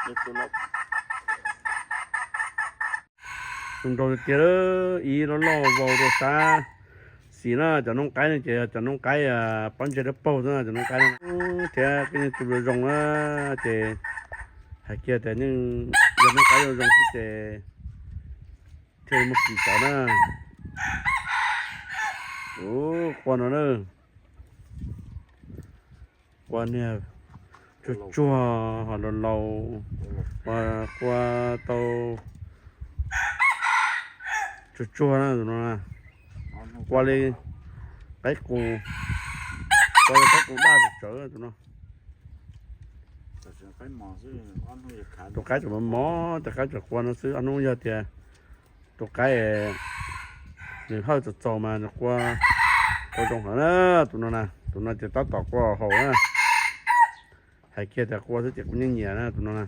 Zoo nraug tiag tiag, ib loj loj vau rau sab xis na. Cov noob qaib no ces yog cov noob qaib pob ntseg dawb paug xwb na, cov noob qaib no thiab. Koj yeej tu zoo zoo na, ces hais kiag tias yeej yog noob qaib zoo zoo xwb ces thiaj muaj kis cov na. Ub, qua no na, qua niag tsuag tsuag ho laus laus, qua, qua tau tsuag tsuag na tus no. Qua li qaib qus, qua li qaib qus daj tsawv tus no. Tus qaib tseem mos mos, tus qaib tseem qua no xwb, ob hnub yog tias tus qaib nws hawj txaus txaus mas nws qua, qua zoo heev na. Tus no na, tus no ces tab tom qua haus na. Hais kiag tias qua xwb ces kuv yeej nyiam na tus no na.